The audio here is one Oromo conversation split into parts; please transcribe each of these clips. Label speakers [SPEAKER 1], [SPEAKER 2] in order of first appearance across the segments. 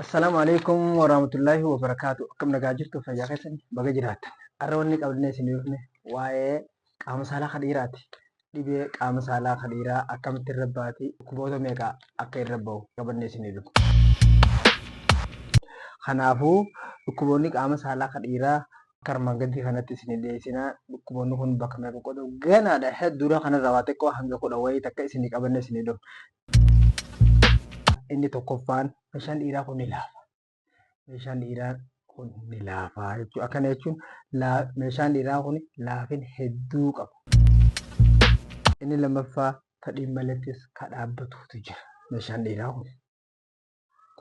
[SPEAKER 1] Assalaamu alaikum warahmatullaahi wabarakaatu. Akkam nagaa jirtu, fayyaa keessan, baga jiraattan. Har'a wanni qabannee isin dhufne waa'ee qaama saalaa kan dhiiraati. Dhibee qaama saalaa kan dhiiraa akkamitti irra baati, dhukkuboota meeqa akka irra bahu qabannee isin dhufne. Kanaafuu dhukkuboonni qaama saalaa kan dhiiraa akka armaan gadii kanatti isin dhiyeessinaa. Dhukkuboonni kun bakka meeqa qooduu ganaadha. Hedduudha, kanarraa waa xiqqoo hanga 10 wayii takka isin qabannee isin dhufne. Inni tokkoffaan, meeshaan dhiiraa kun ni laafa. Meeshaan dhiiraa kun ni laafa jechuudha. Akkana jechuun meeshaan dhiiraa kun laafin hedduu qaba. Inni lammaffaa, fedhiin malattis ka dhaabbatuutu jira meeshaan dhiiraa kun.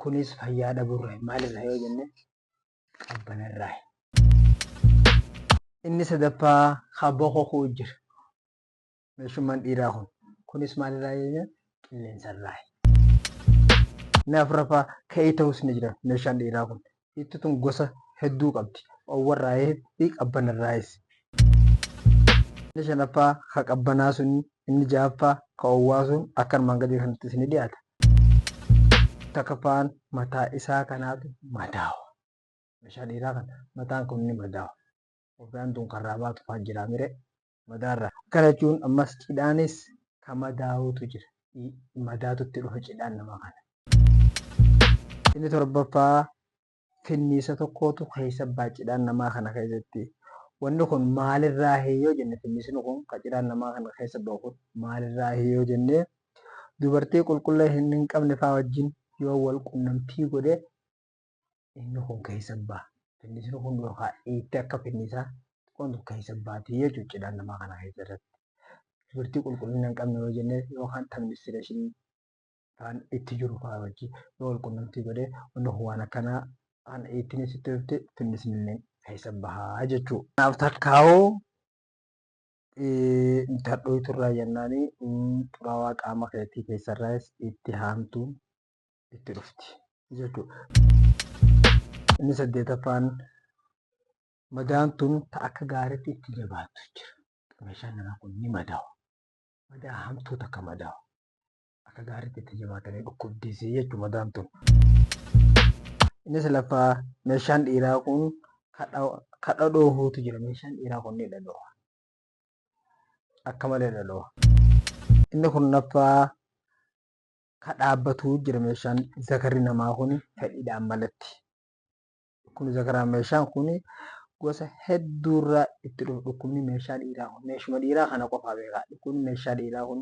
[SPEAKER 1] Kunis fayyaa dhabuurraa, maalirraa yoo jenne, qabbanarraa. Inni sadaffaa, ka bokokuu jira. Meeshummaan dhiiraa kun. Kunis maalirraa yoo jenne, qilleensarraa. Inni afuraffaa, ka'ii ta'us ni jira meeshaan dhiiraa kun. Itti tun gosa hedduu qabdi. Oowwarraayee fi qabbanarraayis. Inni shanaffaa ka qabbanaa sun, inni ja'affaa ka oowwaa sun akka armaan gadii kanatti isinii dhiyaata. Takkaffaan, mataa isaa kanaatu madaawa. Meeshaa dhiiraa kana mataan kun ni madaawa. Kopheen tun karraa baatu fa'aa jira mire madaarra. Akkana jechuun ammas cidhaanis ka madaa'utu jira. Madaatu itti dhufa cidhaan namaa kana. Inni torbaffaa, finniisa tokkootu keessa ba'a cidhaan namaa kana keessatti. Wanni kun maalirraa yoo jenne, finniisni kun ka cidhaan namaa kana keessa ba'u kun maalirraa yoo jenne, dubartii qulqullina hin qabne fa'aa wajjin yoo wal qunnamtii godhe inni kun keessa ba'a. Finniisni kun yookaan itti akka finniisaa xiqqoon tokko keessa baati jechuudha cidhaan namaa kana keessa irratti. Dubartii qulqullina hin qabne yoo jenne, yookaan ta menstruationii faan itti jiru fa'aa wajjin yoo wal qunnamtii godhe, wanni kun waan akkanaa kan ittiin sitti dhufte finnisni illee keessa bahaa jechuudha. Kanaaf takkaa'uu hadhooyturraa jennaani xuraawaa qaama keetii keessarraas itti haamtuun itti dhufti jechuudha. Inni saddeetaffaan, madaan tun ta akka gaariitti itti jabaattu jira. Meeshaan namaa kun ni madaawa. Madaa hamtuu takka madaawa. Akka gaariitti itti jabaatanii dhukkubdiisii jechuudha madaan tun. Inni sadaffaa, meeshaan dhiiraa kun ka dhadhoohuutu jira. Meeshaan dhiiraa kun ni dhadhooha. Akka malee dhadhooha. Inni kurnaffaa, ka dhaabbatu jira meeshaan zakarri namaa kun fedhiidhaan malatti. Dhukkubni zakaraa meeshaan kun gosa hedduurraa itti dhufu. Dhukkubni meeshaa dhiiraa kun meeshuma dhiiraa kana qofaa beekaa. Dhukkubni meeshaa dhiiraa kun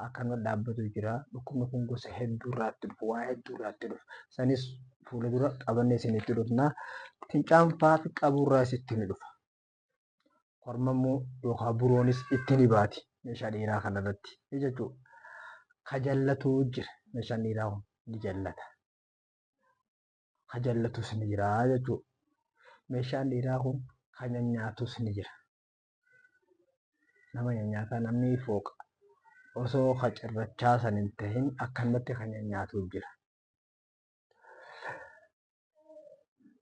[SPEAKER 1] akkanuma dhaabbatu jira. Dhukkubni kun gosa hedduurraa itti dhufu, waa hedduurraa itti dhufu. Sanis fuula dura qabannee isinitti dhufna. Fincaan fa'aa qabuurraas itti ni dhufa. Kormamuu yookaan buroonis itti ni baati meeshaa dhiiraa kanarratti jechuudha. Ka jallatu jira, meeshaan dhiiraa kun ni jallata. Ka jallatus ni jira jechuudha. Meeshaan dhiiraa kun ka nyanyaatus ni jira. Nama nyanyaataa namni fooqa. Osoo ka cirrachaa san hin tahin akkanumatti ka nyanyaatu jira.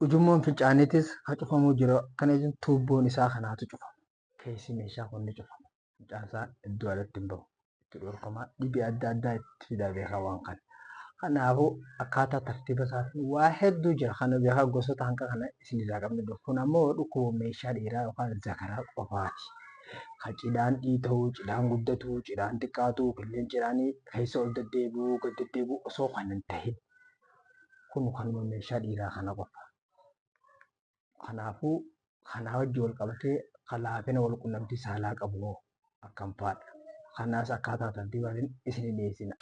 [SPEAKER 1] Ujummoon fincaaniitis ka cufamuu jira. Kana jechuun tuubboon isaa kanaatu cufama. Keessi meeshaa kun ni cufama. Fincaan isaa iddoo alatti hin bahu. Itti dhorkama. Dhibee adda addaa itti fidaa beekaa waan kana. Kanaafuu akkaataa tartiiba isaatiin waa hedduu jira. Kana beekaa gosoota hanga kana isinirraa qabne dhufu. Kun ammoo dhukkuba meeshaa dhiiraa yookaan zakaraa qofaati. Ka cidhaan dhiita'u, cidhaan guddatu, cidhaan xiqqaatu, killeen cidhaanii keessa ol deddeebi'u, gad deddeebi'u osoo kan hin tahin. Kun kanuma meeshaa dhiiraa kana qofa. Kanaafuu kanaa wajjin wal qabatee kan laafina wal qunnamtii saalaa qabu hoo akkam fa'aadha? Kanaas akkaataa tartiibaatiin isinii dhiyeessina.